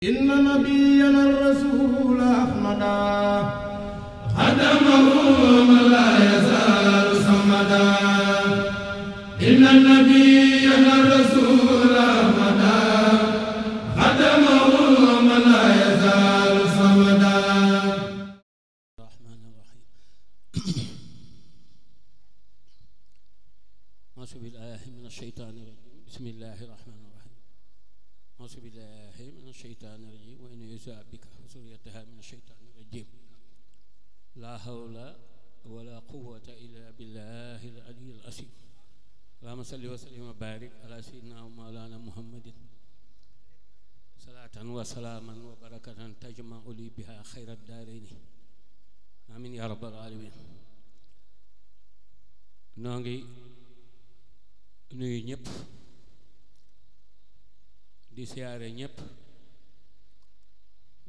إن نبينا الرسول أحمدا خدمه من لا يزال صمدا إن نبينا الرسول أحمدا خدمه من لا يزال صمدا. الرحمن الرحيم. أعوذ بالله من الشيطان الرجيم. بسم الله الرحمن الرحيم. أعوذ بالله من الشيطان الرجيم وإن يعيذها بك وذريتها من الشيطان الرجيم. لا حول ولا قوة إلا بالله العلي العظيم. اللهم صل وسلم وبارك على سيدنا ومولانا محمد صلاة وسلاما وبركة تجمع لي بها خير الدارين. آمين يا رب العالمين. noo ngi nuyu ñëpp di siyaare ñëpp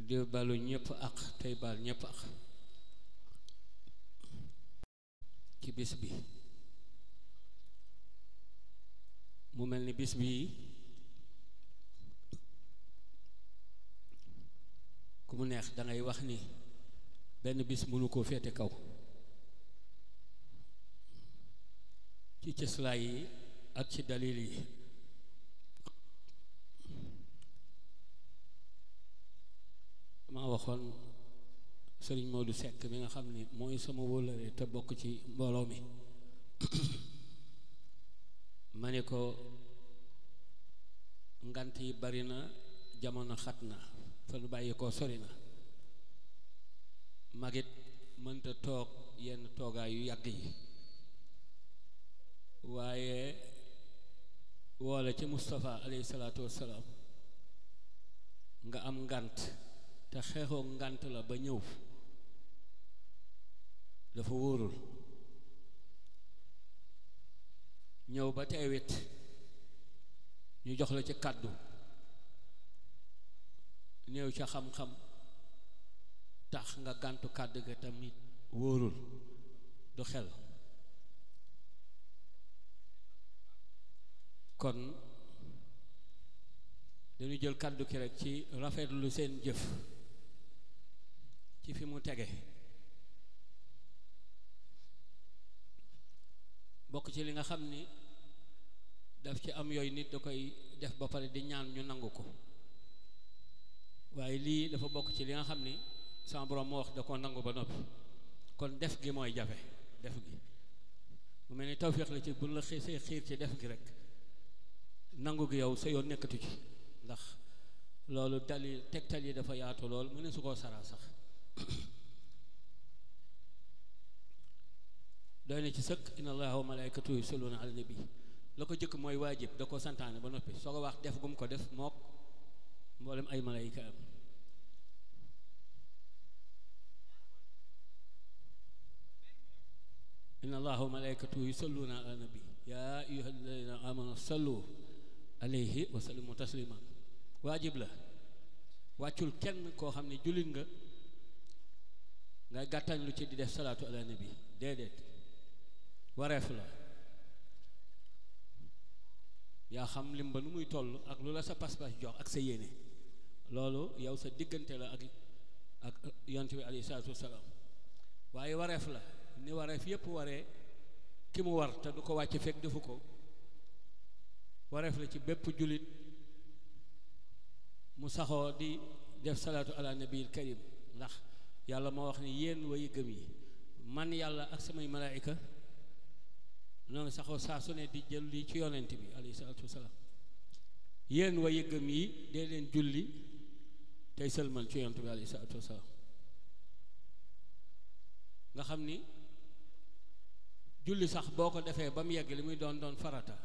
di balu ñëpp ak tey bal ñëpp ak ci bis bi mu mel ni bis bi ku mu neex da ngay wax ni benn bis mënu koo féete kaw ci cëslaay yi ak ci dalil yi. maa waxoon Sëriñ Modou Seck mi nga xam ni mooy sama wóllëre te bokk ci mbooloo mi ma ne ko ngant yi bari na jamono xat na fa nu bàyyi ko sori na magit mënta toog yenn toogaay yu yàgg yi waaye woola ci Moustapha alayhi salaatu wassalaam nga am ngant te xeexoo ngant la ba ñëw dafa wóorul ñëw ba teewit ñu jox la ci kàddu néew ca xam-xam tax nga gàntu kàddu ga tamit wóorul du xel kon dañu jël kàddu ki rek ci rafetlu seen jëf ci fi mu tege bokk ci li nga xam ni daf ci am yooyu nit da koy def ba pare di ñaan ñu nangu ko waaye lii dafa bokk ci li nga xam ni sama borom moo wax da ko nangu ba noppi kon def gi mooy jafe def gi mu mel ni tawféex la ci bu la xiir ci def gi rek nangu gi yow sa yoon nekkatu ci ndax loolu dali tegtal yi dafa yaatu lool mu ne su koo saraa sax doy na ci sëkk inna allaha wa malaikatu yusalluna ala nabi la ko jëkk mooy waajib da ko santaane ba noppi soo ko wax def gum ko def mook mboolem ay malayka am inna allaha wa malaikatu yusalluna ala nabi ya ayyuha alladina amanu sallu alayhi wa sallimu taslima waajib la wàccul kenn koo xam ne jullit nga ngay gàttañ lu ci di def salaatu ala nabi déedéet wareef la yaa xam lim ba nu muy toll ak lu la sa pas-pas jox ak sa yéene loolu yow sa diggante la ak yonent bi alayhi salaatu wasalaam waaye wareef la ni wareef yépp waree ki mu war te du ko wàcc fekk defu ko wareef la ci bépp jullit mu saxoo di def salaatu ala nabil karim ndax yàlla moo wax ni yéen way gëm yi man yàlla ak samay malaayika noo ngi saxoo saa su ne di jël lii ci yonent bi alayhi salaatu wasalaam yéen way gëm yi dee leen julli tey sëlmal ci yonent bi alayhi salaatu wasalaam nga xam ni julli sax boo ko defee ba mu yegg li muy doon farata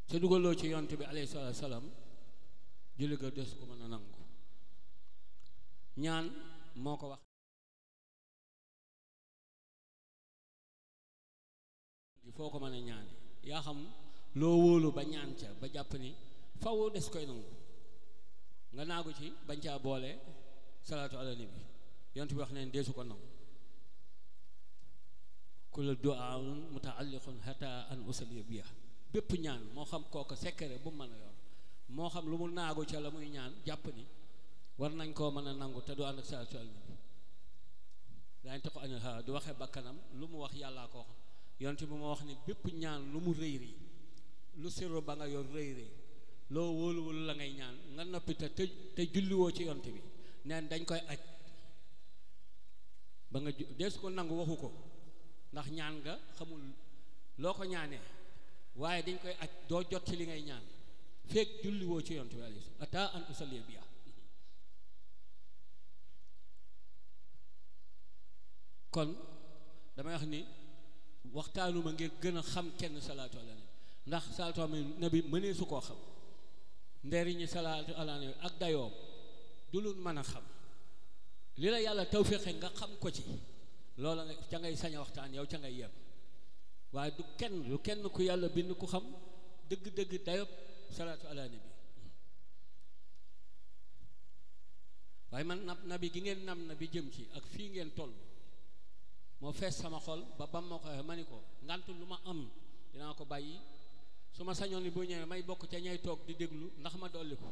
te dugaloo ci yonent bi alayhi salaatu wasalaam julli ga des ko mën a nangu ñaan moo ko wax foo ko mën a ñaane yaa xam loo wóolu ba ñaan ca ba jàpp ni faw des koy nangu nga naagu ci bañ caa boole salaatu ala nabi yonent bi wax neen deesu ko nangu kullu du'aun muta'alliqun hatta an usalli biha bépp ñaan moo xam kooku secret bu mën a yor moo xam lu mu naagu ca la muy ñaan jàpp ni war nañ koo mën a nangu te du ànd ak salaatu ala nabi daañu tax anil hawa du waxee bakkanam lu mu wax yàllaa ko wax yonte bi ma wax ni bépp ñaan lu mu rëy rëy lu sirru ba nga yor rëy rëy loo wóoluwul la ngay ñaan nga noppi te julliwoo ci yonte bi neen dañ koy aj ba nga deesu ko nangu waxu ko ndax ñaan nga xamul loo ko ñaanee waaye dañ koy aj doo jot ci li ngay ñaan feek julliwoo ci yonte bi alayhi ata an usalli biya kon damay wax ni waxtaanuma ngir gën a xam kenn salaatu ala nabi ndax salaatu ala nabi mënee su koo xam nderiñi salaatu ala nabi ak dayoom du lu mën a xam li la yàlla tawféexe nga xam ko ci loola nga ca ngay sañ a waxtaan yow ca ngay yem waaye du kenn ku yàlla bind ku xam dëgg-dëgg dayob salaatu ala nabi waaye man nabi gi ngeen nam na bi jëm ci ak fii ngeen toll moo fees sama xol ba bam ma ko ma ni ko ngant lu ma am dinaa ko bàyyi su ma sañoon ni boo ñëwee may bokk ca ñay toog di déglu ndax ma dolli ko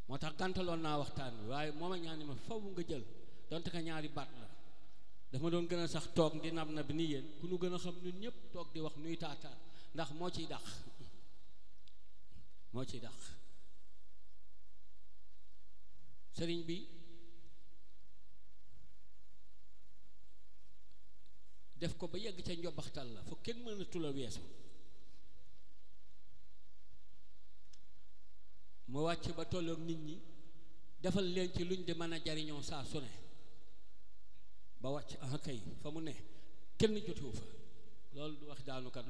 moo tax gàntaloon naa waxtaan wi waaye moo ma ñaan ni ma faw nga jël donte ka ñaari baat la dafa ma doon gën a sax toog di nab na bi ni yéen ku nu gën a xam ñun ñëpp toog di wax nuy taataan ndax moo ciy dàq sëriñ bi def ko ba yegg ca njobaxtal la foog kenn mënatu la weesu mu wàcc ba tolloog nit ñi defal leen ci luñ di mën a jariñoo saa su ne ba wàcc kay fa mu ne kenn jotewu fa loolu du wax daanukat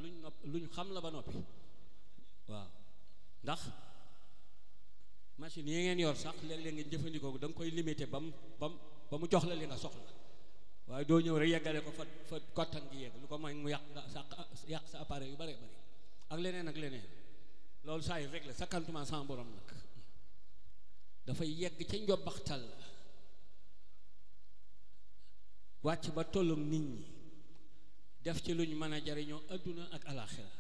luñ xam la ba noppi waaw ndax machine yi ngeen yor sax léeg-léeg ngeen jëfandikoo da nga koy limité ba mu jox la li nga soxla waaye doo ñëw rek yeggale ko fa kottan gi yegg lu ko mooy mu yàq sa appareil yu bare bari ak leneen loolu saa yu rek la sakkantuma sama borom nag dafay yegg ca njobbaxtal la wàcc ba tollum nit ñi def ci luñ mën a jariñoo adduna ak alaxira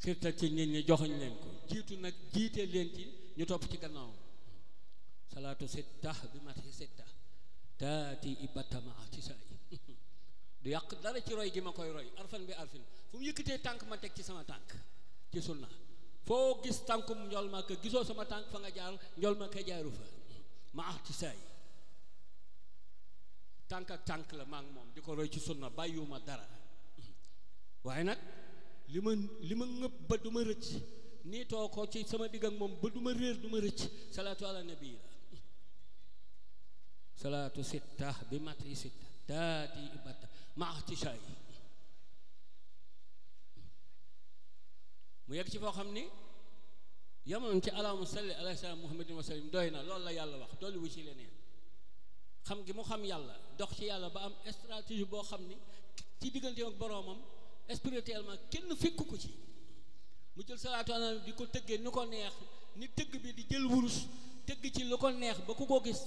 xirtal ci nit ñi joxuñ leen ko jiitu nag jiite leen ci ñu topp ci gannaaw salaatu sitta bi mati sitta taati ibatama ci saa yi du yàq dara ci roy gi ma koy roy arfan bi arfin fu mu yëkkatee tànk ma teg ci sama tànk ci sunna foo gis tànkum njol ma ka gisoo sama tànk fa nga jaar njol ma ka jaaru fa ma ci saa yi tànk ak tànk la maa ngi moom di ko roy ci sunna bàyyiwuma dara waaye nag li ma ngëpp ba du ma rëcc nii too ko ci sama digg ak moom ba du ma réer du ma rëcc salaatu ala nabi la salaatu sitta bi mati sitta taati ibata maa ci saa yi mu yegg ci foo xam ni yamoon ci allahumma salli ala sayyidina muhammadin wa sallim doy na loolu la yàlla wax dolli wu ci leneen xam gi mu xam yàlla dox ci yàlla ba am stratégie boo xam ni ci diggante ak boroomam spirituellement kenn fekk ko ci mu jël salaatu ala nabi di ko tëggee ni ko neex ni tëgg bi di jël wurus tëgg ci lu ko neex ba ku ko gis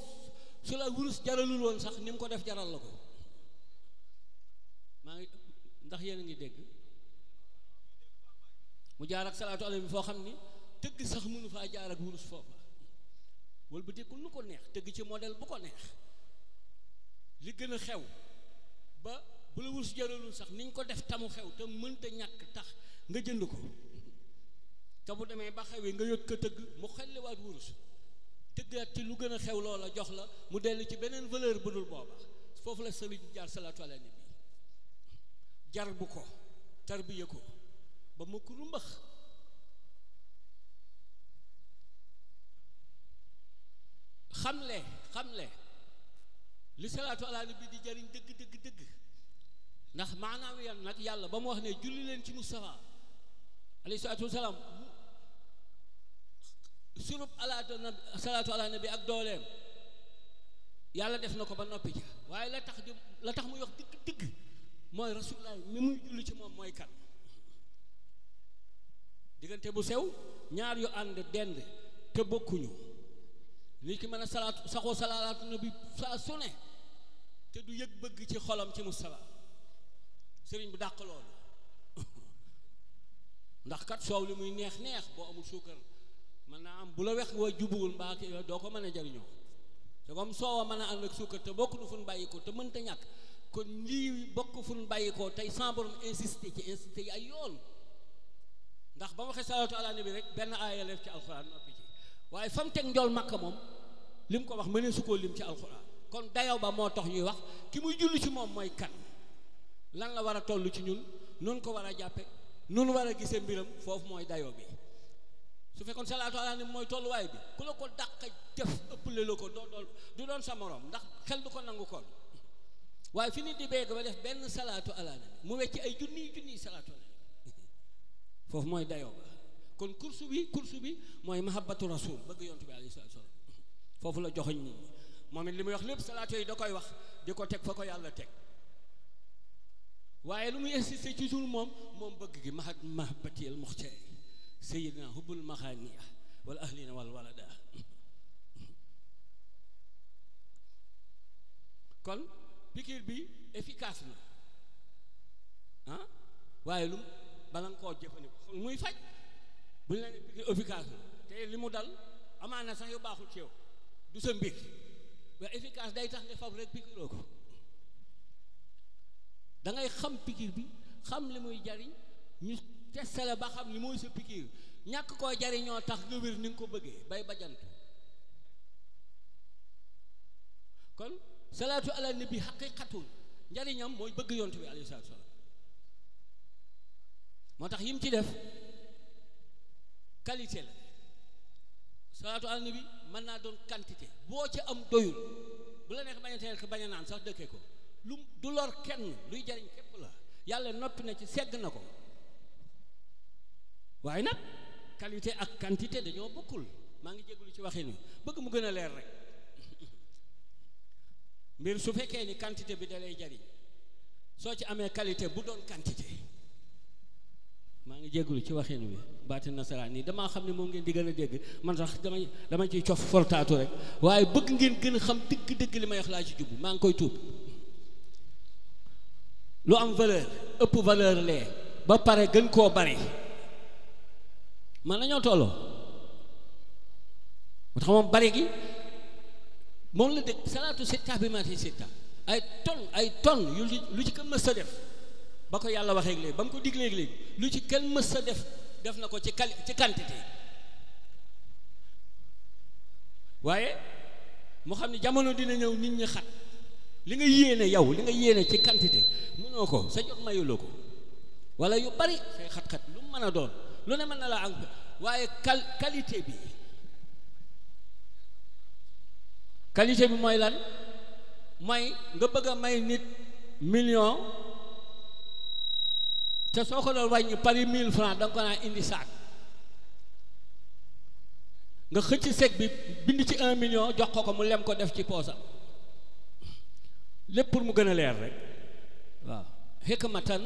su la wurus jaralul woon sax ni mu ko def jaral la ko maa ngi ndax yéen a ngi dégg mu jaar ak salaatu ala nabi foo xam ni tëgg sax mënu faa jaar ak wurus foofa wala bu déggul lu ko neex tëgg ci modèle bu ko neex li gën a xew ba bu la wurus jaralul sax niñ ko def tamu xew te mënta ñàkk tax nga jënd ko te bu demee ba xewee nga yot ko tëgg mu xelliwaat wurus tëggaat ci lu gën a xew loola jox la mu dellu ci beneen valeur bu dul booba foofu la sëriñ jaar salaatu ala nabi jar bu ko tarbiya ko ba mu ko rumbax xamle li salaatu ala nabi di jariñ dëgg ndax maanaam yan nag yàlla ba mu wax ne julli leen ci Mustafa alayhi salaatu wasalaam surub salaatu ala nabi ak dooleem yàlla def na ko ba noppi ja waaye la tax muy wax dëgg mooy rasulullah mi muy julli ci moom mooy kan diggante bu sew ñaar yu ànd dend te bokkuñu nit ki mën a saxoo salaatu nabi saa su ne te du yëg bëgg ci xolam ci Mustafa sëriñ bu dàq loolu ndax kat soow li muy neex neex boo amul suukar mën naa am bu la wex wa jubuwul mbaa ki doo ko mën a jariñoo te comme soowa mën a ànd ak suukar te bokk nu fu nu bàyyi ko te mënta ñàkk kon lii bokk fu nu bàyyi ko tey sans borom insisté yi ay yoon ndax ba ma waxee salaatu ala nabi rek benn aaya def ci alxuraan noppi ci waaye fa mu teg njool makka moom lim ko wax mënee su koo lim ci alxuraan kon dayow ba moo tax ñuy wax ki muy julli ci moom mooy kan lan la war a toll ci ñun nun ko war a jàppe nun war a gisee mbiram foofu mooy dayoo bi su fekkoon salaatu ala nabi mooy tolluwaay bi ku la ko dàq def ëpple la ko du doon sa morom ndax xel du ko nangu koon waaye fi nit di béy ba def benn salaatu ala nabi mu wecc ay junniy salaatu ala nabi foofu mooy dayoo ba kon kursu bi mooy mahabbatu rasul bëgg yontu bi alayhi salaatu salaam foofu la joxoñ nit ñi moom it li muy wax lépp salaatu yi da koy wax di ko teg fa ko yàlla teg waaye lu muy insisté ci jour moom bëgg gi mahabbati al muxtaar sayyidina hubbul maxaaniya wal ahlina wal walada kon pikiir bi efficace na waaye lu bala nga koo jëfandikoo muy faj bu ñu la ne pikiir efficace na te li mu dal amaana sax yu baaxul ci yow du sa mbir waaye efficace day tax nga fab rek pikiiroo ko da ngay xam pikiir bi xam li muy jariñ ñu testale ba xam li mooy sa pikiir ñàkk koo jariñoo tax nga wér ni nga ko bëggee bay bajantu kon salaatu ala nabi xaqiqatul njariñam mooy bëgg yontu bi alayhi salaatu salaam moo tax yim ci def qualité la salaatu ala nabi mën naa doon quantité boo ca am doyul bu la neex bañ a teel ko bañ a naan sax dëkkee ko lu du lor kenn luy jariñ képp la yàlla noppi na ci segg na ko waaye nag qualité ak quantité dañoo bokkul maa ngi jégalu ci waxin wi bëgg mu gën a leer rek mbir su fekkee ni quantité bi da lay jariñ soo ci amee qualité bu doon quantité maa ngi jégalu ci waxin wi baati nasaraan yi damaa xam ne moom ngeen di gën a dégg man sax dama ciy cof fortaatu rek waaye bëgg ngeen gën a xam dëgg-dëgg li may wax laa ci jubbu maa ngi koy tuub lu am valeur ëpp valeur lee ba pare gën koo bari man nañoo tolloo moo tax moom bari gi moom la dégg salaatu sitta bi maati sitta ay ton yu lu ci kenn mës a def ba ko yàlla waxee léegi ba mu ko diglee léegi lu ci kenn mës a def na ko ci quantité waaye mu xam ne jamono dina ñëw nit ñi xat li nga yéene ci quantité mënoo ko sa jot mayuloo ko wala yu bari say xat-xat lu mu mën a doon lu ne mën na laa am waaye qualité bi mooy lan mooy nga bëgg a may nit million te soo ko doon wàññi pari 1000 francs da nga ko naa indi saak nga xëcc sec bi bind ci 1 million jox ko mu lem ko def ci poosam lépp pour mu gën a leer rek waaw hikmatan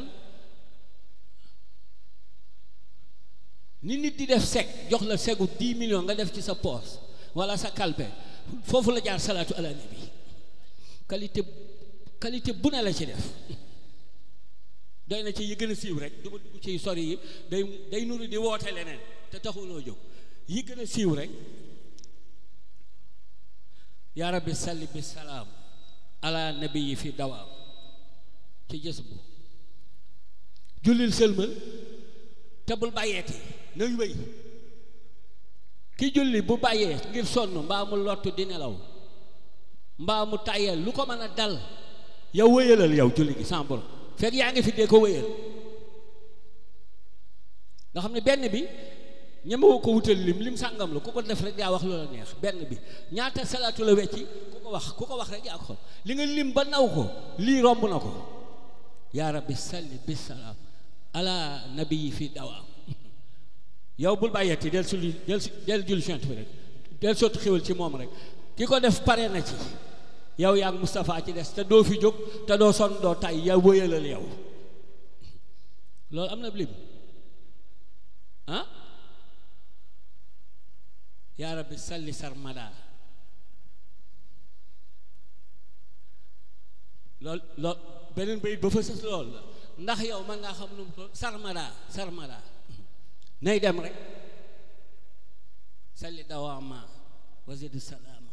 ni nit di def sec jox la segu 10 millions nga def ci sa poos wala sa kalpe foofu la jaar salaatu ala nabi qualité bu ne la ci def doy na ci yi gën a siiw rek du ma dugg ci sori yi day nuru di woote leneen te taxuloo jóg yi gën a siiw rek yaa rabbi salli bi salaam ala nabi yi fi dawaam ci jës bu jullil sëlmal te bul bàyyeeti nay wéy ki julli bu bàyyee ngir sonn mbaa mu lottu di nelaw mbaa mu tàyyeel lu ko mën a dal yow wéyalal yow julli gi sans borom fekk yaa ngi fi dee ko wéyal nga xam ne benn bi ñemewoo ko wutal lim sàngam la ku ko def rek yaa wax loola neex benn bi ñaata salaatu la wecci ku ko wax rek yaa ko xam li nga lim ba naw ko lii romb na ko yaa rabbi salli bisalaam ala nabi fi dawaam yow bul bàyyeeti del julli sant bi rek del sotti xéwal ci moom rek ki ko def pare na ci yow yaa ngi Moustapha ci des te doo fi jóg te doo sonn doo tay yow wëyalal yow loolu am na lim yaa rabbi salli sarmada lool beneen bayit ba fa sës lool la ndax yow man ngaa xam nu mu ko sarmada nay dem rek salli dawaama wazid salaama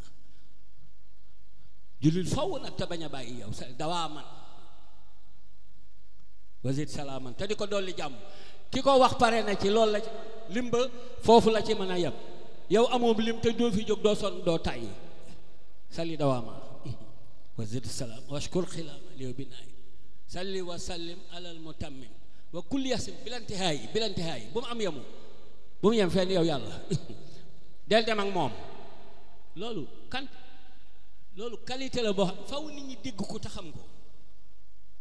jullit faw nag te bañ a bàyyi yow salli dawaaman wazid salaaman te di ko dolli jàmm ki ko wax pare na ci loolu la ci lim ba foofu la ci mën a yem yow amoo lim te doo fi jóg doo sonn doo tàyyi salli dawaama wazid salaam washkur xilaama liw bi naay salli wa sallim alal mutammim wa kulli yasim bilantihaay bu mu am yemu bu mu yem fenn yow yàlla del dem ak moom loolu qualité la boo xam faw nit ñi dégg ko te xam ko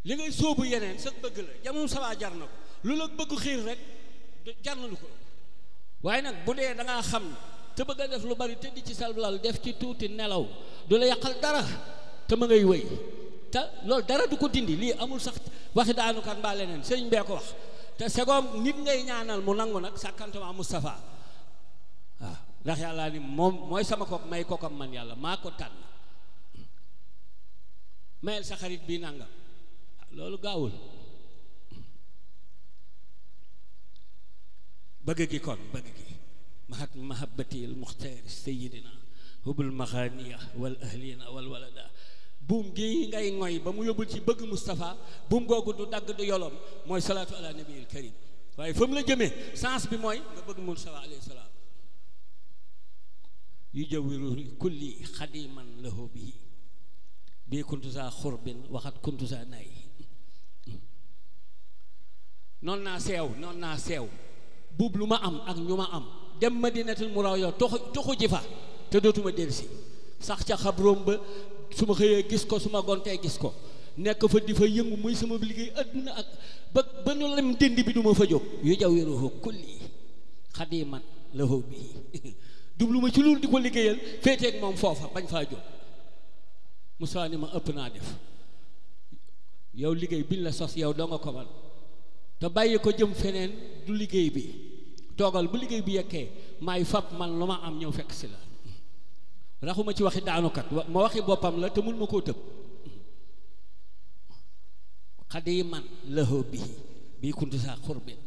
li ngay sóobu yeneen sa bëgg la jamono sawaa jar na ko lu la bëgg xiir rek jar na lu ko waaye nag bu dee da ngaa xam te bëgg a def lu bari tëdd ci salbalal def ci tuuti nelaw du la yàqal dara te ma ngay wëy te loolu dara du ko dindi lii amul sax waxi daanukat mbaa leneen sëriñ bee ko wax te segoom nit ngay ñaanal mu nangu nag sàkkantuma Moustapha waaw ndax yàlla ni moom mooy sama kook may kookam man yàlla maa ko tànn mayel sa xarit bii nangam loolu gaawul bëgg gi kon bëgg gi mahat mahabbati al muxtaar sayidina hubul maxaaniya wal ahlina wal walada buum gi ngay ngoy ba mu yóbbul ci bëgg Moustapha buum googu du dagg du yolom mooy salaatu ala nabiil karim waaye fa mu la jëmee sens bi mooy nga bëgg Moustapha alayhi salaam yu jawiru kulli xadiman lahu bihi bii kuntu saa xurbin waxat kuntu saa nay noonu naa seew buub lu ma am ak ñu ma am dem Madinatul Munawwara toxu ji fa te dootuma dellusi sax ca xabroom ba su ma xëyee gis ko su ma gontee gis ko nekk fa di fa yëngu muy sama liggéey adduna ak ba nu lem dënd bi du ma fa jóg yu jawiruhu kulli xadiman lahu bihi jublu ma ci loolu di ko liggéeyal féeteeg moom foofa bañ faa jóg Moussa ni ma ëpp naa def yow liggéey biñ la sos yow doo nga ko man te bàyyi ko jëm feneen du liggéey bi toogal bu liggéey bi yekkee maay fab man lu ma am ñëw fekk si la raxuma ci waxi daanukat ma waxi boppam la te mun ma koo tëb xadi man lëxoo bii kuntu saa xurbin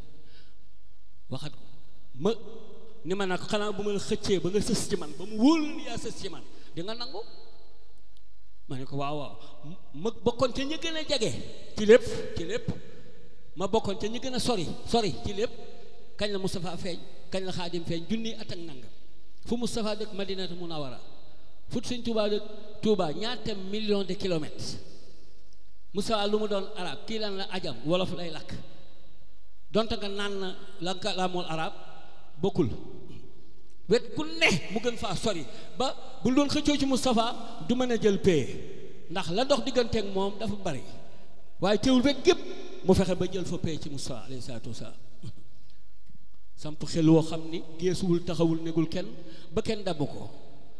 waxat ma ni ma nag xanaa bu ma la xëccee ba nga sës ci man ba mu wóolu ni yaa sës ci man di nga nangu ma ne ko waaw ma bokkoon ca ñi gën a jege ci lépp ma bokkoon ca ñi gën a sori ci lépp kañ la Moustapha feeñ kañ la Xaadim feeñ junni at ak nangam fu Moustapha dëkk Madinatu Munawwara fu Sëñ Tuubaa dëkk Tuubaa ñaata millions de kilomètres Moustapha lu mu doon arab kii lan la ajam wolof lay lakk donte nga naan na la nga laamool arab bokkul wet ku ne mu gën faa sori ba bu doon xëccoo ci Moustapha du mën a jël paie ndax la dox digganteeg moom dafa bari waaye teewul wet gépp mu fexe ba jël fa paie ci Moustapha alayhi salaatu wasalaam samp xel woo xam ni geesuwul taxawul negul kenn ba kenn dabb ko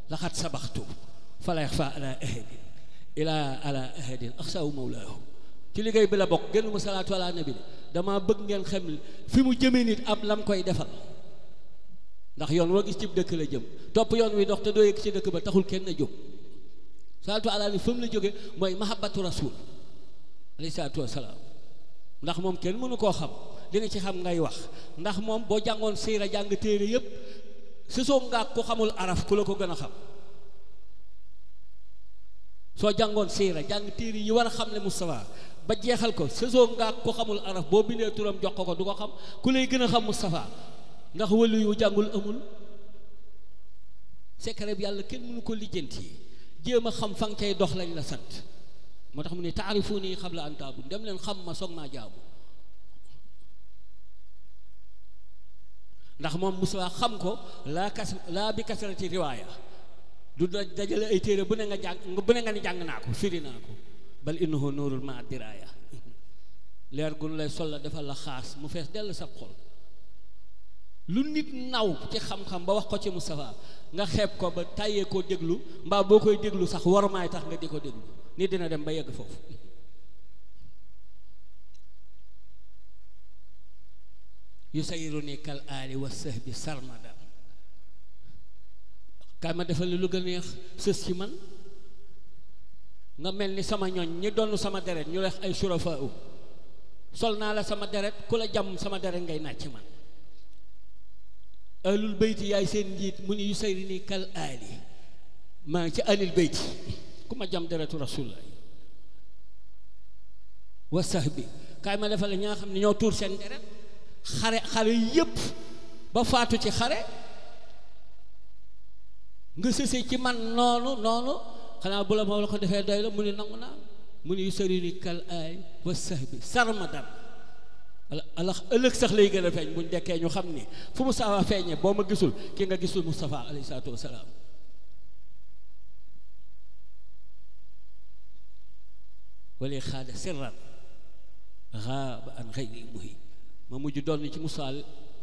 laxat sabaxtu falax fa ala ahadin ila ala ahadin axsaw mawlaahu ci liggéey bi la bokk génn ma salaatu ala nabi dama bëgg ngeen xam fi mu jëmee nit am lam koy defal ndax yoon woo gis ci dëkk la jëm topp yoon wi dox te doo yëg ci dëkk ba taxul kenn a jóg salaatu ala ni fa mu la jóge mooy mahabbatu rasul alayhi salaatu wasalaam ndax moom kenn mënu koo xam li nga ci xam ngay wax ndax moom boo jàngoon siira jàng téere yépp sësoo ngaa ku xamul araf ku la ko gën a xam soo jàngoon siira jàng téere yi war a xam ne Moustapha ba jeexal ko sësoo ngaa ku xamul araf boo bindee turam jox ko du ko xam ku lay gën a xam Moustapha ndax wàllu yu jàngul amul secret bi yàlla kenn mënu ko lijjanti jéem a xam fa nga cay dox lañ la sant moo tax mu ne taarifuni qabla an taabu dem leen xam ma soog maa jaamu ndax moom Moustapha xam ko laa bi kasarati riwaaya du dajale ay téere bu ne nga ni jàng naa ko firi naa ko bal innahu nuurul ma diraaya leer gu nu lay sol la defal la xaas mu fees dell sa xol lu nit naw ci xam-xam ba wax ko ci Moustapha nga xeeb ko ba tàyyee koo déglu mbaa boo koy déglu sax warumaay tax nga di ko déglu nit dina dem ba yegg foofu yusayiruni kal aali wa sahbi sarmada kaay ma defal lu gën a neex sës ci man nga mel ni sama ñoñ ñi doon sama deret ñu leex ay surafa u sol naa la sama deret ku la jàmm sama deret ngay naaj ci man ahlul bayti yaay seen njiit mu ni yu sayri ni kal aali maa ngi ci ahlul bayti ku ma jam deretu rasulullah wa sahbi kaay ma defal la ñaa xam ne ñoo tuur seen deret xare yépp ba faatu ci xare nga sëse ci man noonu xanaa bu la moo la ko defee doy la mu ni nangu naa mu ni yu sayri ni kal aali wa sahbi sarmadan ala ëllëg sax lay gën a feeñ buñ dekkee ñu xam ni fu Moustapha feeñee boo ma gisul ki nga gisul Moustapha alayhi salaatu wasalaam wala xaada sirran xaaba an xayri muhi ma mujj doon ci Moussa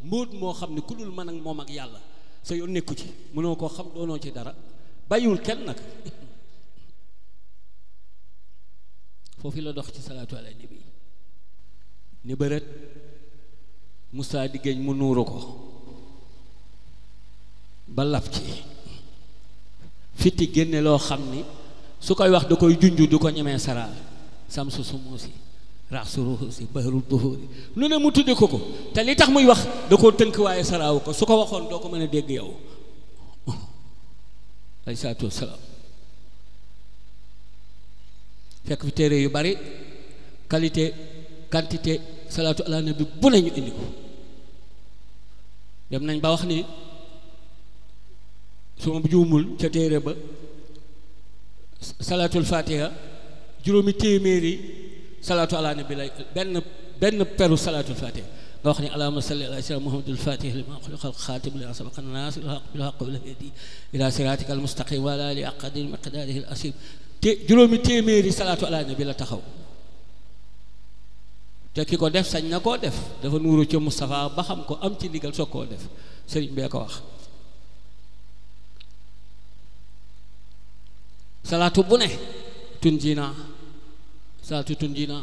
mbóot moo xam ne ku dul man ak moom ak yàlla sa yoon nekku ci mënoo koo xam doonoo ci dara bàyyiwul kenn nag foofu la dox ci salaatu ala nabi ni bërët Moussa di géej mu nuuru ko ba lab ci fitti génne loo xam ni su koy wax da koy junju du ko ñemee saraal samsu sumuusi raxsu ruusi bahrul duhuri lu ne mu tudde ko te li tax muy wax da koo tënk waaye saraawu ko su ko waxoon doo ko mën a dégg yow alayhi salaatu wassalaam fekk fi téere yu bari quantité salaatu ala nabi bu ne ñu indi ko dem nañ ba wax ni su ma juumul ca téere ba salaatul fatiha juróomi téeméeri salaatu ala nabi lay benn peru salaatul fatiha nga wax ni allahumma salli ala sayyidina muhammadil fatih lima xuliqal xaatim lima sabaqa naasiril haqq bil haqq wal hadi ila siratikal mustaqim wa ala alihi haqqa miqdaarihi al asim te juróomi téeméeri salaatu ala nabi la taxaw te ki ko def sañ na koo def dafa nuuru ci Moustapha ba xam ko am ci ndigal soog koo def sëriñ bee ko wax salaatu bu ne tunjina salaatu tunjina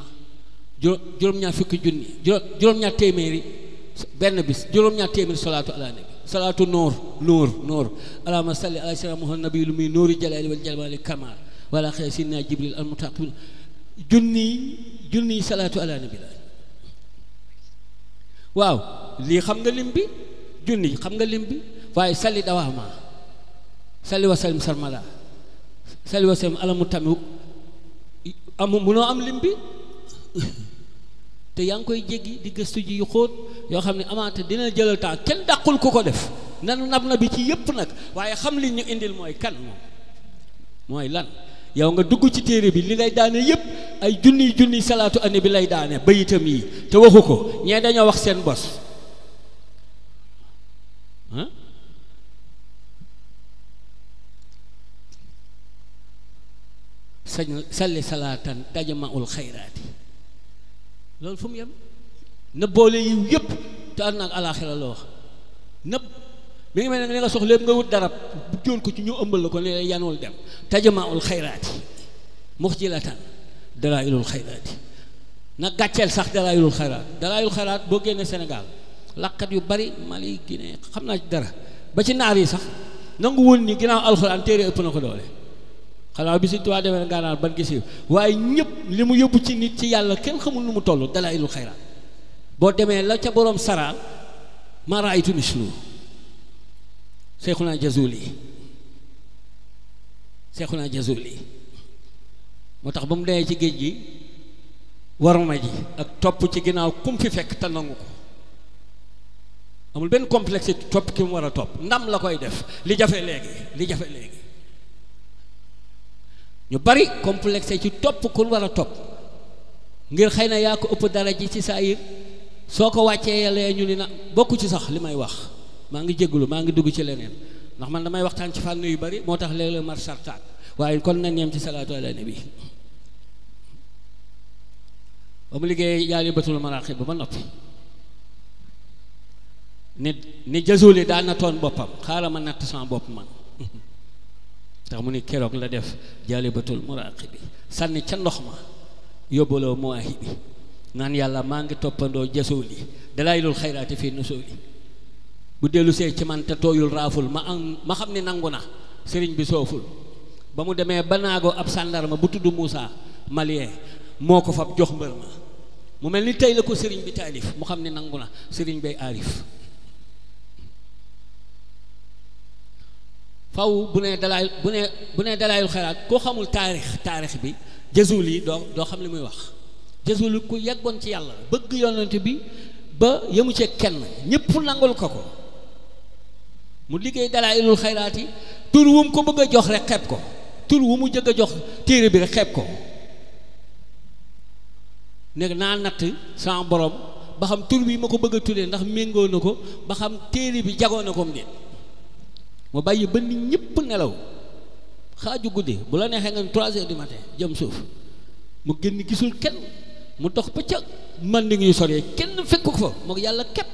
juróom-ñaar fukki junni juróom-ñaar téeméeri benn bis juróom-ñaar téeméeri salaatu ala nabi salaatu nóor allahumma salli ala sayyidina muhammad nabi lu muy nóori jalaali wal jalali kamal wala xëy sidna jibril al mutaqabil junni salaatu ala nabi la waaw lii xam nga lim bi junni xam nga lim bi waaye salli dawaama salli wa sallim sarmala salli wa sallim ala mutami munoo am lim bi te yaa ngi koy jéggi di gëstu ji yu xóot yoo xam ne amaate dina jëlal temps kenn dàqul ku ko def nanu nab na bi ci yépp nag waaye xam li ñu indil mooy kan moom mooy lan yow nga dugg ci téere bi li ngay daane yépp ay junniy salaatu annabi bi lay daane bayitam yi te waxu ko ñee dañoo wax seen bos salli salaatan tajma'ul xayraati loolu fu mu yem na boole yiw yépp te ànd ak alaaxira la wax nëpp mi ngi mel ne li nga soxla lépp nga wut darab bu jóol ko ci ñu ëmbal la ko ne yanul dem tajma'ul xayraati muxjilatan dalailul xayraati na gàcceel sax dalailul xayraat boo génnee Sénégal làkkat yu bari Mali Guinée xam naa ci dara ba ci naar yi sax nangu woon ni ginnaaw alxuraan téere ëpp na ko doole xanaa bi si tuwaa demee gànnaar ban gis waaye ñëpp li mu yóbbu ci nit ci yàlla kenn xamul nu mu toll dalailul xayraat boo demee la ca boroom sara ma raaytu mislu Seexuna Jazuli moo tax ba mu demee ci géej gi warma ji ak topp ci ginnaaw kum fi fekk te nangu ko amul benn complexe topp ki mu war a topp ndam la koy def li jafe léegi ñu bari complexe ci topp ku war a topp ngir xëy na yaa ko ëpp dara ji ci saa yir soo ko wàccee yàlla ñu ni na bokku ci sax li may wax maa ngi jégalu maa ngi dugg ci leneen ndax man damay waxtaan ci fànn yu bari moo tax léeg-léeg mar sartaat waaye kon nañ yem ci salaatu ala nabi ba mu liggéey Jaalibatul Maraaxib ba noppi ni Jazuli daan na toon boppam xaaral ma natt sama bopp man tax mu ni keroog la def Jaalibatul Maraaxib bi sànni ca ndox ma yóbbaloo Mawaahibi bi naan yàlla maa ngi toppandoo Jazuli dalailul xayraati fii nusuli bu dellu see ci man te tooyul raaful ma xam ne nangu na sëriñ bi sooful ba mu demee ba naago ab sàndarma bu tudd Moussa malien moo ko fab jox mbër ma mu mel ni tey la ko sëriñ bi taalif mu xam ne nangu na sëriñ bay aarif faw bu nee dalaayul xayraat koo xamul taarix bi Jazuli doo xam li muy wax. Jazuli ku yeggoon ci yàlla bëgg yonent bi ba yemu ci kenn ñëpp nangul ko mu liggéey dalaayilul xayraat yi tur wu mu ko bëgg a jox rek xeeb ko tur wu mu jëgg a jox téere bi rek xeeb ko nekk naa natt sama borom ba xam tur bi ma ko bëgg a tuddee ndax méngoo na ko ba xam téere bi jagoo na ko mu déet mu bàyyi ba nit ñëpp nelaw xaaju guddi bu la neexee nga 3 heures du matin jëm suuf mu génn gisul kenn mu dox ba ca man ni ngi soree kenn fekk ko fa moo yàlla képp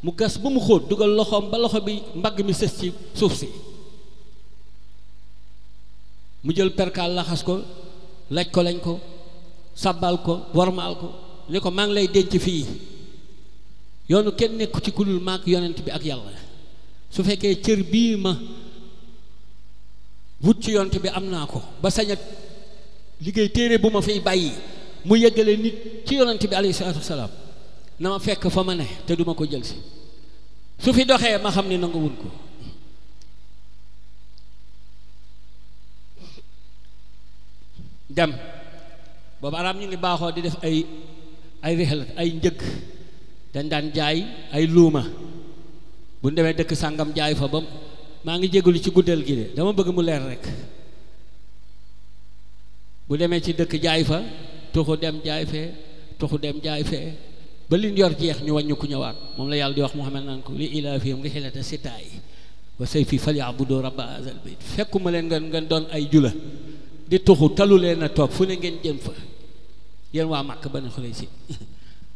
mu gas ba mu xóot dugal loxoom ba loxo bi mbagg mi sës ci suuf si mu jël perkaal laxas ko laaj ko lañ ko sabbal ko wormaal ko ni ko maa ngi lay denc fii yoonu kenn nekku ci kulul maak yonent bi ak yàlla su fekkee cër bii ma wut ci yonent bi am naa ko ba sañat liggéey téere bu ma fiy bàyyi mu yeggale nit ci yonent bi alayhi salaatu wasalaam na ma fekk fa ma ne te duma ko jël si su fi doxee ma xam ne nangu wun ko dem boobu arab ñu ngi baaxoo di def ay rixlat ay njëg dañ daan jaay ay luuma bu demee dëkk sàngam jaay fa ba maa ngi jégalu ci guddal gi de dama bëgg mu leer rek bu demee ci dëkk jaay fa tuxu dem jaay fee ba liñ yor jeex ñu wàññi ku ñëwaat moom la yàlla di wax Muhammad naan ko li ilaafihim rihlata sitaa'i wa sayfi falyabudu rabba haazal bayt fekkuma leen ngeen doon ay jula di tuxu talu leen a toog fu ne ngeen jëm fa yéen waa Màkk Bani Xuraysi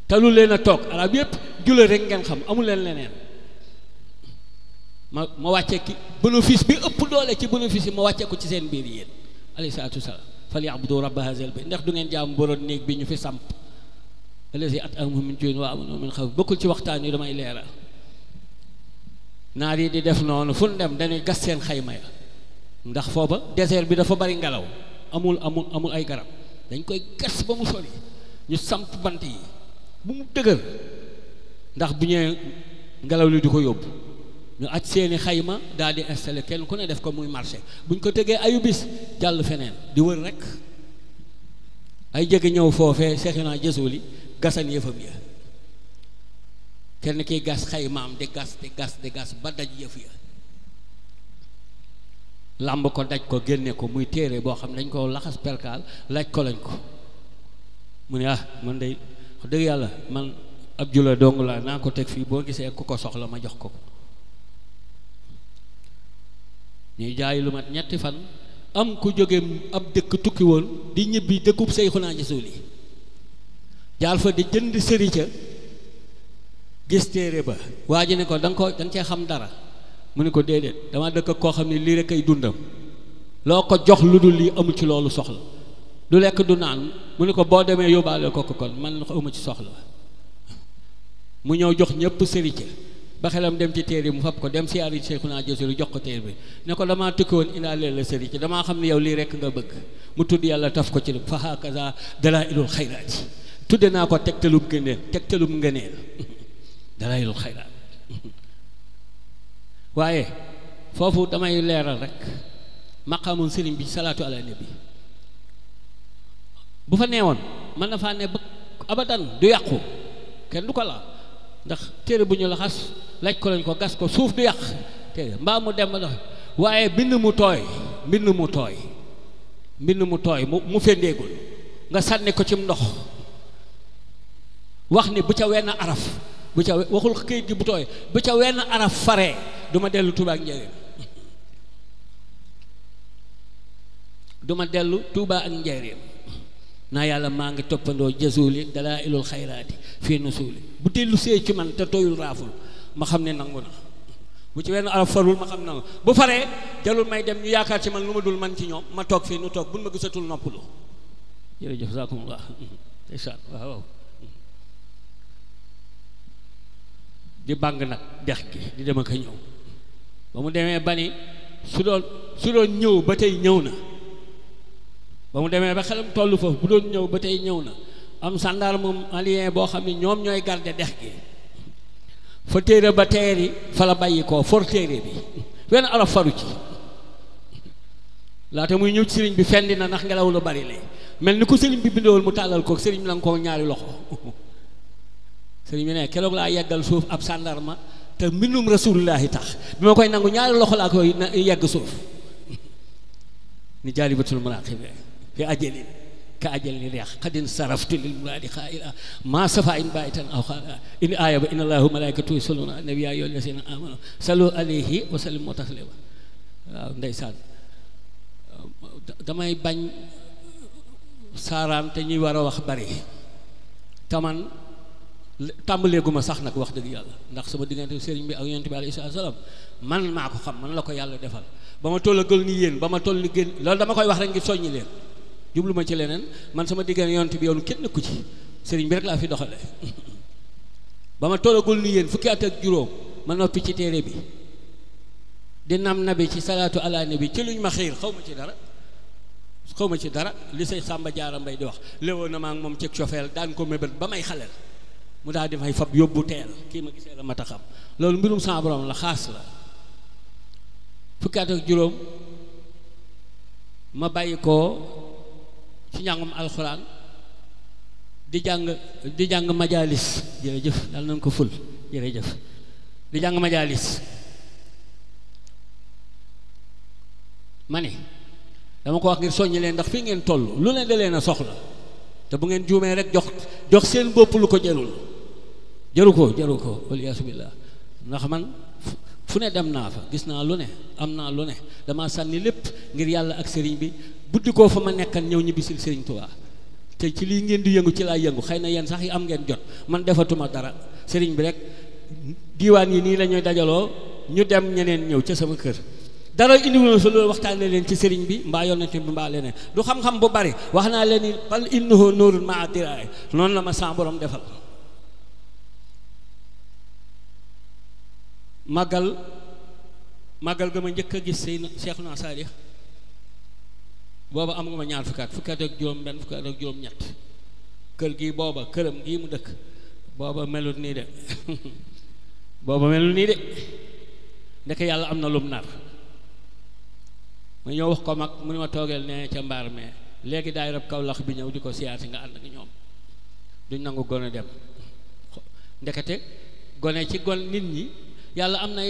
talu leen a toog arab yépp jula rek ngeen xam amul leen leneen ma wàcce ki bénéfice bi ëpp doole ci bénéfice yi ma wàcce ko ci seen biir yéen alayhi salaatu wasalaam falyabudu rabba haazal bayt ndax du ngeen jaam boroon néeg bi ñu fi samp allazi at'amahum min juu'in wa aamanahum min xawf bokkul ci waxtaan yi damay leeral naar yi di def noonu fu ñu dem dañuy gas seen xayma ya ndax foofa désert bi dafa bari ngelaw amul ay garab dañ koy gas ba mu sori ñu samp bant yi bu mu dëgër ndax bu ñëwee ngelaw li di ko yóbbu ñu aj seeni xayma daal di installé kenn ku ne def ko muy marché bu ñu ko tegee ayu bis jàll feneen di wër rek ay jege ñëw foofee Seexuna Jazuli gasan yëfam ya kenn kiy gas xaymaam di gas ba daj yëf ya làmb ko daj ko génne ko muy téere boo xam ne dañ ko laxas perkaal laaj ko lañ ko mu ne man day wax dëgg yàlla man ab jula dong laa naa ko teg fii boo gisee ku ko soxla ma jox ko ñuy jaay lu mat 3 fan am ku jóge ab dëkk tukki woon di ñibbi dëkkub Seexuna Jazuli jaar fa di jënd sërica gis téere ba waa ji ne ko da nga cee xam dara mu ne ko déedéet dama dëkk koo xam ne lii rek ay dundam loo ko jox lu dul lii amu ci loolu soxla du lekk du naan mu ne ko boo demee yóbbaale ko kon man ko amu ci soxla mu ñëw jox ñëpp sërica ba xelam dem ci téere mu fab ko dem siyaari Seexuna Jazuli jox ko téere bi ne ko damaa tukki woon indaale la sërica damaa xam ne yow lii rek nga bëgg mu tudd yàlla taf ko ci fa hakaza dalaa'ilul xayraati tudde naa ko tegtalum ngëneel dalaa'ilul xayraat waaye foofu damay leeral rek maqaamum sëriñ bi salaatu ala nabi bu fa neewoon mën na faa ne ba abadan du yàqu kenn du ko la ndax téere bu ñu laxas laaj ko lañ ko gas ko suuf du yàq téere mbaa mu dem ba dox waaye mbind mu tooy mu fendeegul nga sànni ko cim ndox wax ni bu ca wenn araf bu ca waxul këyit gi bu tooy bu ca wenn araf faree duma dellu Tuubaa ak Njaaréem naa yàlla maa ngi toppandoo Jazuli dalaa'ilul xayraati fii nusuuli bu dellu see ci man te tooyul raaful ma xam ne nangu na bu ci wenn araf farul ma xam nangu bu faree jalul may dem ñu yaakaar ci man lu ma dul man ci ñoom ma toog fii nu toog buñ ma gisatul noppalu jërëjëf saakumullah ndeysaan waaw di bàng nag dex gi di dem ak a ñëw ba mu demee ba ni su doon ñëw ba tey ñëw na ba mu demee ba xelam tollu foofu bu doon ñëw ba tey ñëw na am gendarme malien boo xam ne ñoom ñooy garder dex gi fa téere ba teeri fa la bàyyi koo for téere bi wenn araf faru ci laata muy ñëw ci sëriñ bi fendi na ndax ngelaw lu bari lee mel ni ko sëriñ bi bindool mu tàllal ko sëriñ bi la nga ko ñaari loxo sëriñ bi ne keroog laa yeggal suuf ab sàndarma te mbindum rasulullahi tax bi ma koy nangu ñaari loxo laa koy yegg suuf ni jaalibatul maraqib fi ajalin ka ajalin riyax xadin saraftu lil muraadi xaayila maa safa in bàyyitan aw xaala in aaya ba inna allahu malaikatu yusalluna ala nabi ya ayyuha allazina amanu sallu alayhi wa sallimu taslima waaw ndeysaan damay bañ saaraan te ñuy war a wax bari taman tàmbaleeguma sax nag wax dëgg yàlla ndax sama diggante sëriñ bi ak yonent bi alayhi salaam man maa ko xam man la ko yàlla defal ba ma tollagul ni yéen ba ma toll ni gën loolu dama koy wax rek ngir soññi leen jublu ma ci leneen man sama diggante yonent bi yoonu kenn nekku ci sëriñ bi rek laa fi doxale ba ma tollagul ni yéen fukki at ak juróom ma noppi ci téere bi di nam nabi ci salaatu ala nabi ci luñ ma xiir xaw ma ci dara li say Sàmba Jaara Mbay di wax léwoon na ma ak moom ci cofeel daan ko mébét ba may xaleel mu daal di may fab yóbbu teel kii ma gisee la mat a xam loolu mbirum sama borom la xaas la fukki at ak juróom ma bàyyi ko ci njàngum alxuraan di jàng majaalis jërëjëf yàlla nañ ko ful jërëjëf di jàng majaalis ma ne dama ko wax ngir soññi leen ndax fii ngeen toll lu leen da leen a soxla te bu ngeen juumee rek jox seen bopp lu ko jaru ko waliyaasu billaah ndax man fu ne dem naa fa gis naa lu ne am naa lu ne dama sànni lépp ngir yàlla ak sëriñ bi buddi koo fa ma nekkan ñëw ñibbisil sëriñ Tuubaa te ci lii ngeen di yëngu ci laa yëngu xëy na yéen sax yi am ngeen jot man defatuma dara sëriñ bi rek diiwaan yi nii la ñuy dajaloo ñu dem ñeneen ñëw ca sama kër dara indiwul fa loolu waxtaanee leen ci sëriñ bi mbaa yonent bi mbaa leneen du xam-xam bu bari wax naa leen ni bal innahu nuurun maa diraay noonu la ma sa borom defal màggal ga ma njëkk a gis Seexuna Saalix booba am nga ma ñaar fukki at ak juróom benn fukki at ak juróom ñett kër gi booba këram gii mu dëkk booba melut nii de ndeke yàlla am na lum nar ma ñëw wax ko mag mu ne ma toogeel ne ca mbaar mais léegi daay rab Kawlax bi ñëw di ko siyaar si nga ànd ak ñoom duñ nangu gone dem ndekete gone ci nit ñi yàlla am na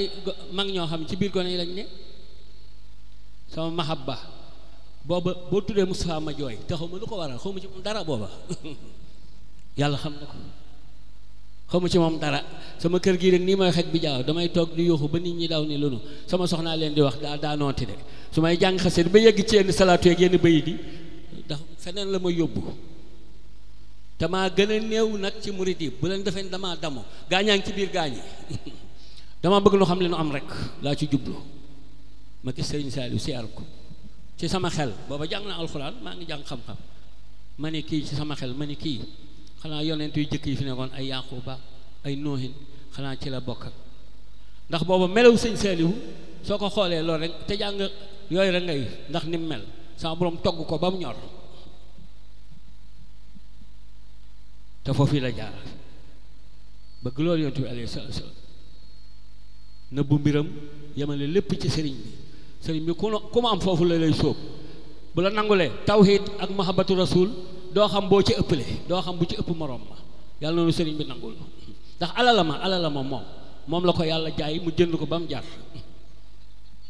mag ñoo xam ci biir gone yi lañ ne sama mahabba booba boo tuddee Moustapha ma jooy te xaw ma lu ko waral xaw ma ci moom dara booba yàlla xam na ko xaw ma ci moom dara sama kër gii rek nii may xej bi jaaw damay toog di yuuxu ba nit ñi daw ni lunu sama soxnaa leen di wax daa nooti de su may jàng xasee ba yegg ci yenn salaatu yeeg yenn bayit yi ndax feneen la ma yóbbu te maa gën a néew nag ci murit yi bu leen defee damaa damo gaañaa ngi ci biir gaañ yi dama bëgg loo xam leen am rek laa ci jublu ma gis Sëriñ Saaliw siyaar ko ci sama xel booba jàng na alxuraan maa ngi jàng xam-xam ma ne kii ci sama xel ma ne kii xanaa yonent yu jëkk yi fi nekkoon ay Yaquba ay Noohin xanaa ci la bokk ndax booba melaw Sëñ Saaliw soo ko xoolee loolu rek te jàng yooyu rek ngay ndax ni mu mel sama borom togg ko ba mu ñor te foofu la jaar bëgg loolu yonent bi alayhi salaatu salaam nëbbu mbiram yemale lépp ci sëriñ bi ku ma am foofu la lay sóob bu la nangulee tawhid ak mahabbatu rasul doo xam boo ci ëppale doo xam bu ci ëpp moroom ma yàlla noonu sëriñ bi nangul ndax alala ma moom la ko yàlla jaay mu jënd ko ba mu jar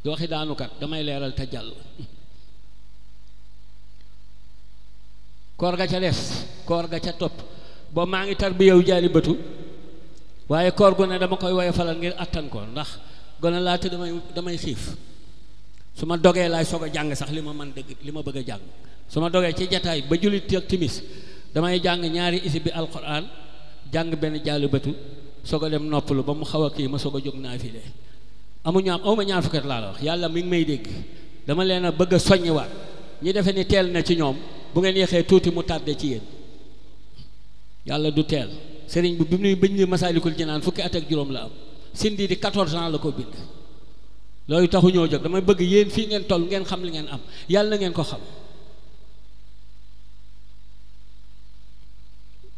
du waxi daanukat damay leeral te jàll koor ga ca des koor ga ca topp boobu maa ngi tarbiyawu jaali bëtu waaye koor gu ne dama koy woye falal ngir attan ko ndax gone laa te damay xiif su ma dogee laay soog a jàng sax li ma man dëgg li ma bëgg a jàng su ma dogee ci jataay ba jullit ak timis damay jàng ñaari isib bi alquran jàng benn jaali bëtu soog a dem noppalu ba mu xaw a kii ma soog a jóg naa fi de awma ñaar fukki at laa la wax yàlla mi ngi may dégg dama leen a bëgg a soññiwaat ñi defe ni teel na ci ñoom bu ngeen yéexee tuuti mu tàdde ci yéen yàlla du teel sëriñ bi muy bëñ ni Masaalikul Jinaan fukki at ak juróom la am sindi di 14 ans la ko bind loolu taxu ñoo jóg damay bëgg yéen fii ngeen toll ngeen xam li ngeen am yàlla na ngeen ko xam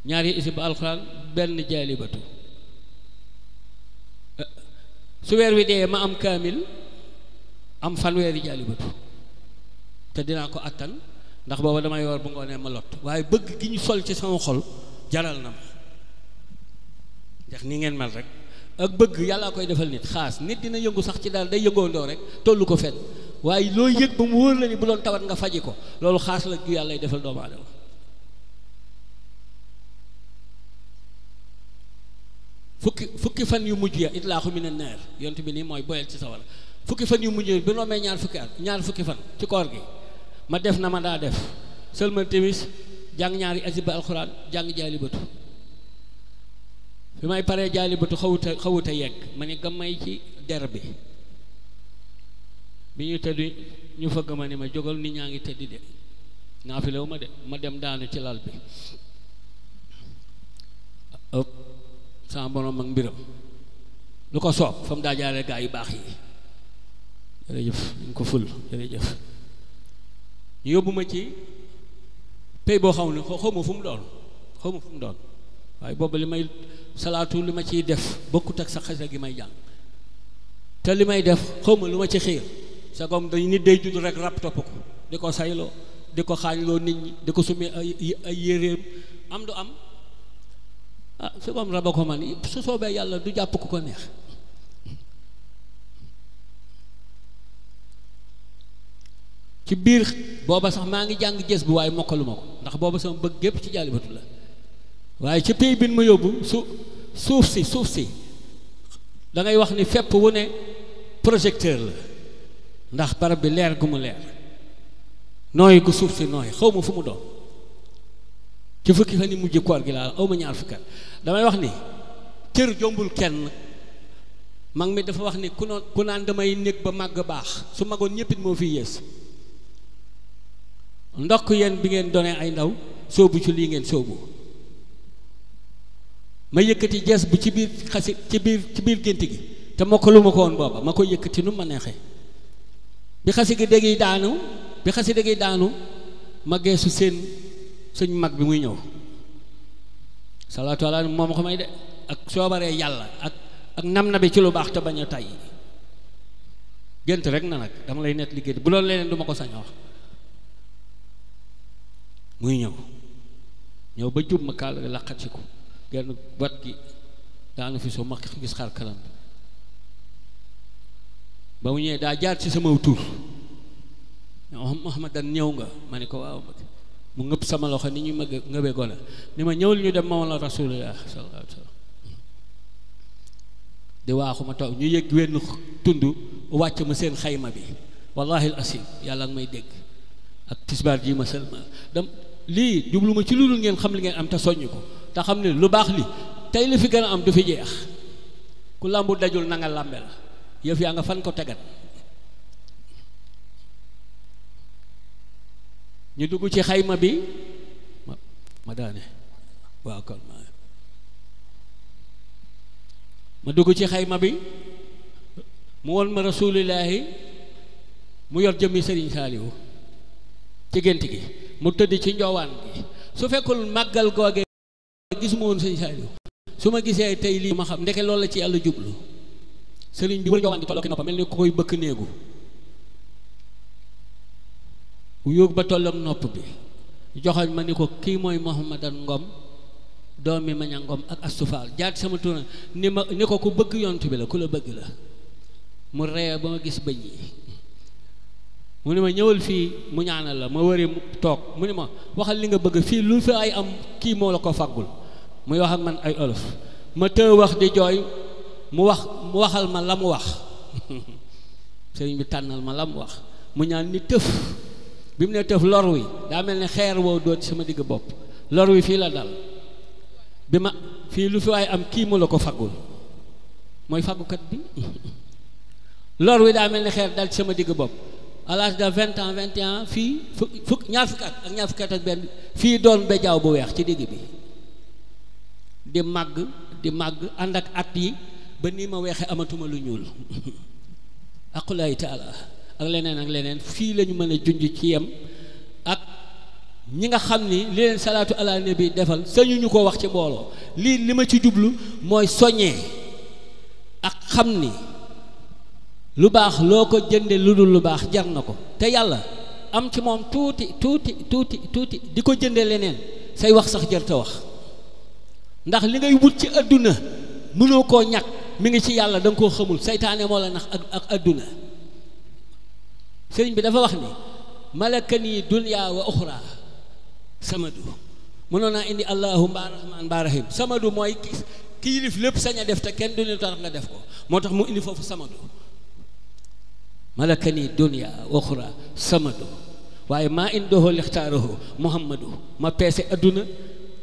ñaari isib alxuraan benn jaalibatu su weer wi dee ma am kaamil am fanweeri jaalibatu te dinaa ko attan ndax booba damay war bu ngoonee ma lot waaye bëgg gi ñu sol ci sama xol jaral na ma ndax ni ngeen mel rek ak bëgg yàllaa koy defal nit xaas nit dina yëngu sax ci daal day yëngoondoo rek tollu ko fenn waaye loo yëg ba mu wóor la ni bu doon tawat nga faji ko loolu xaas la ju yàllay defal doomu aadama fukki fan yu mujj ya itlaaxu mina naar yont bi nii mooy boyal ci sawara fukki fan yu mujj ya bi rombee ñaar fukki fan ci koor gi ma def na ma daa def sëlmal timis jàng ñaari asiba alxuraan jàng jaalibatu fi may paree jaalibatu xawuta yegg ma ni gammay ci der bi ñu tëdd ñu fëgg ma ni ma jógal nit ñaa ngi tëdd de naafilewu ma de ma dem daanu ci lal bi sama borom ak mbiram lu ko soob fa mu daa jaaree gaa yu baax yi jërëjëf ñu ko ful jërëjëf ñu yóbbu ma ci pay boo xam ne xaw ma fu mu doon waaye boobu li may salaatu li ma ciy def bokkut ak sa xase gi may jàng te li may def xaw ma lu ma ci xiir sa comme dañ nit day judd rek rab topp ko di ko sayloo di ko xaañloo nit ñi di ko sumee ay yéreem am du am su comme raba ko man su soobee yàlla du jàpp ku ko neex ci biir booba sax maa ngi jàng gës bi waaye mokkaluma ko ndax booba sama bëgg gépp ci jaalibatu la waaye ci pays bi ma yóbbu suuf si da ngay wax ni fépp wu ne projecteur la ndax barab bi leer gu mu leer nooy gu suuf si nooy xaw ma fu mu doon ci fukki fan yi mujj koor gi laa aw ma ñaar fukki at damay wax ni cër jombul kenn mag mi dafa wax ni ku naan damay néeg ba màgg baax su magoon ñëppit moo fi yées ndokk yéen bi ngeen doonee ay ndaw soobu ci lii ngeen soobu ma yëkkati jees bu ci biir ci biir gént gi te mokkalu ma ko woon booba ma koy yëkkati nu ma neexee bi xasi gi dégg yi daanu ma geesu seen suñ mag bi muy ñëw salaatu ala moom ko may de ak soobaree yàlla ak nam na bi ci lu baax te bañ a tay gént rek na nag dama lay net li gént bu loolu leneen du ma ko sañ a wax muy ñëw ba jub ma kaal laqat ci ko genn wat gi daanu fi soo ma gis xar kanam ba mu ñëwee daa jaar ci sama tur Muhammadan ñëw nga ma ne ko waaw mu ngëpp sama loxo ni ñu ma ngëbee gone ni ma ñëwul ñu dem ma wala rasulullah sallallahu alayhi wa sallam di waaxu ma taw ñu yëg wenn tund wàcc ma seen xayma bi wallahi al asim yàlla nga may dégg ak tisbaar ji ma sël ma dem lii jublu ma ci lu dul ngeen xam li ngeen am te soññ ko te xam ne lu baax li tey li fi gën a am du fi jeex ku làmbu dajul na nga làmbe la yëf yaa nga fan ko tegat ñu dugg ci xayma bi ma daane waaw kon ma dugg ci xayma bi mu won ma rasulillahi mu yor jëmmi Sëriñ Saaliwu ci gént gi mu tëdd ci njoowaan gi su fekkul màggal googee gisuma woon Sëriñ Saaliwu su ma gisee tey lii ma xam ndeke loolu la ci yàlla jublu sëriñ bi wër njoowaan gi tollook noppam mel ni ko koy bëkk néegu yóog ba tollook nopp bi joxoñ ma ni ko kii mooy Mouhamadan Ngom doomi Maña Ngom ak astufaal jaat sama tur ni ko ku bëgg yont bi la ku la bëgg la mu ree ba ma gis bëñ yi mu ni ma ñëwal fii mu ñaanal la ma wëri mu toog mu ni ma waxal li nga bëgg fii lu fi ay am kii moo la ko faggul muy wax ak man ay olof ma tëë wax di jooy mu waxal ma la mu wax sëriñ bi tànnal ma la mu wax mu ñaan ni tëf bi mu ne tëf lor wi daa mel ni xeer woo doot sama digg bopp lor wi fii la dal bi ma fii lu fi waaye am kii mu la ko faggul mooy faggukat bi lor wi daa mel ni xeer dal ci sama digg bopp à l'âge de 20 ans 21 fii ñaar fukki at ak benn fii doon bejaaw bu weex ci digg bi di màgg ànd ak at yi ba nii ma weexee amatuma lu ñuul aqulaay taala ak leneen fii lañu mën a junj ci yem ak ñi nga xam ni li leen salaatu ala nabi defal sañu ñu ko wax ci mbooloo li ma ci jublu mooy soññee ak xam ni lu baax loo ko jënde lu dul lu baax jar na ko te yàlla am ci moom tuuti di ko jënde leneen say wax sax jër te wax ndax li ngay wut ci adduna mënoo koo ñàkk mi ngi ci yàlla da nga koo xamul seytaane moo la nax ak adduna sëriñ bi dafa wax ni malakani dunya wa uxra samadu mënoon naa indi allahu mbaa rahmaan mbaa rahim samadu mooy ki yilif lépp sañ a def te kenn du ne tax nga def ko moo tax mu indi foofu samadu malakani dunya wa uxra samadu waaye maa indoo lixtaarahu muhammadu ma peese adduna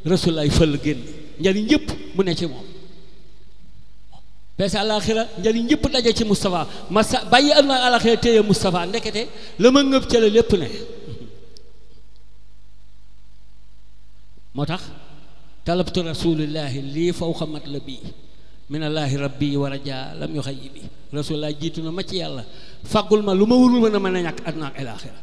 rasulaay fël génn njariñ yëpp mu ne ci moom peese àlaxira njariñ yëpp daje ci Moustapha ma sa bàyyi adduna àlaxira téye Moustapha ndekete la ma ngëb ca la lépp ne moo tax talabtu rasulillahi lii fawqa matlabi minallaahi rabbi wa raja lam yu xayyi bi rasulullah jiitu na ma ci yàlla fàggul ma lu ma warul mën a ñàkk àdduna ak àlaxira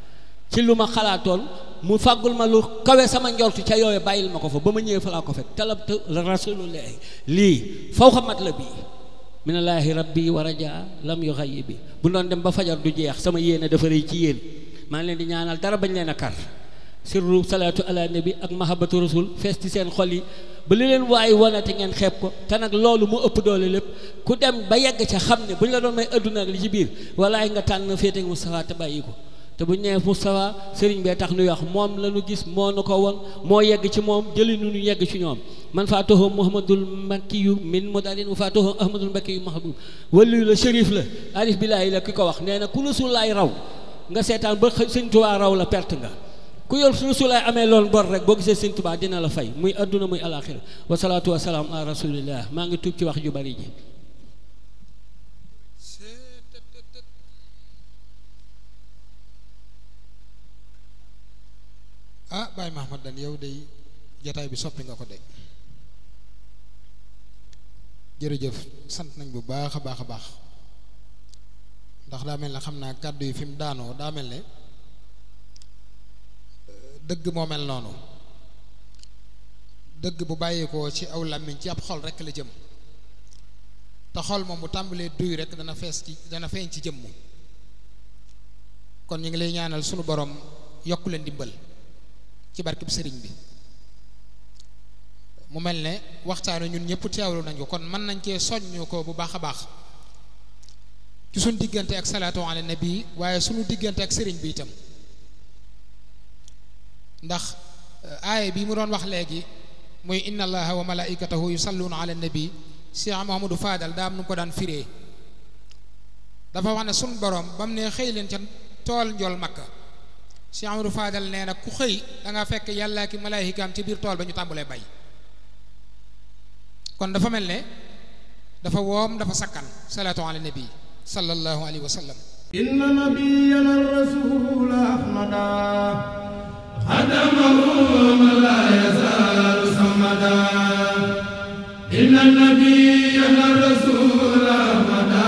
ci lu ma xalaatoon mu fàggul ma lu kawe sama njortu ca yooyu bàyyil ma ko fa ba ma ñëwee fa laa ko fekk talabtu rasulillahi lii fawqa matlabi minallaahi rabbi wa raja lam yu xayyi bi bu doon dem ba fajar du jeex sama yéene dafa rëy ci yéen maa ngi leen di ñaanal dara bañ leen a kar sirru salaatu ala nabi ak mahabbatu rasul fees ci seen xol yi ba li leen waay wanate ngeen xeeb ko te nag loolu mu ëpp doole lépp ku dem ba yegg ca xam ne bu ñu la doon may adduna ak li ci biir walaay nga tànn féete Moustapha te bàyyi ko te bu ñu nee Moustapha sëriñ bee tax nuy wax moom la ñu gis moo nu ko won moo yegg ci moom jëli nu ñu yegg ci ñoom man faatuhu muhammadul makkiyu min mudarin wa faatuhu ahmadul makkiyu mahbub waliyu la shérif la arif billaahi la ki ko wax nee na ku rasulaay raw nga seetaan ba sëñ Tuubaa raw la perte nga ku yor rasulaay amee loolu bor rek boo gisee sëñ Tuubaa dina la fay muy adduna muy alaxira wasalaatu wasalaam ala rasulillah maa ngi tuub ci wax ju bari ji ah Baye Mahmadan yow day jataay bi soppi nga ko de jërëjëf sant nañ bu baax a baax a baax ndax daa mel ne xam naa kàddu yi fi mu daanoo daa mel ne dëgg moo mel noonu dëgg bu bàyyeekoo ci aw làmmiñ ci ab xol rek la jëm te xol moom bu tàmbalee duy rek dana feeñ ci jëmm kon ñu ngi lay ñaanal sunu borom yokku leen dimbal ci barkeb sëriñ bi mu mel ne waxtaanu ñun ñëpp teewlu nañ ko kon mën nañ cee soññu ko bu baax a baax ci suñu diggante ak salaatu ala nabi waaye suñu diggante ak sëriñ bi itam ndax aaya bi mu doon wax léegi muy inna allaha wa malaikatahu yusalluna ala nabi Cheikh Mouhamadou Fadal daa am nu ko daan firee dafa wax ne suñu borom ba mu ne xëy leen ca tool njool makka Cheikh Mouhamadou Fadal nee na ku xëy da nga fekk yàlla ki malaayikaam ci biir tool ba ñu tàmbalee bay kon dafa mel ne dafa woom dafa sakkan salaatu ala nabi sallallahu alayhi wa sallam inna nabiyana rasul ahmada xadamahu ma la yazal samada inna nabiyana rasul ahmada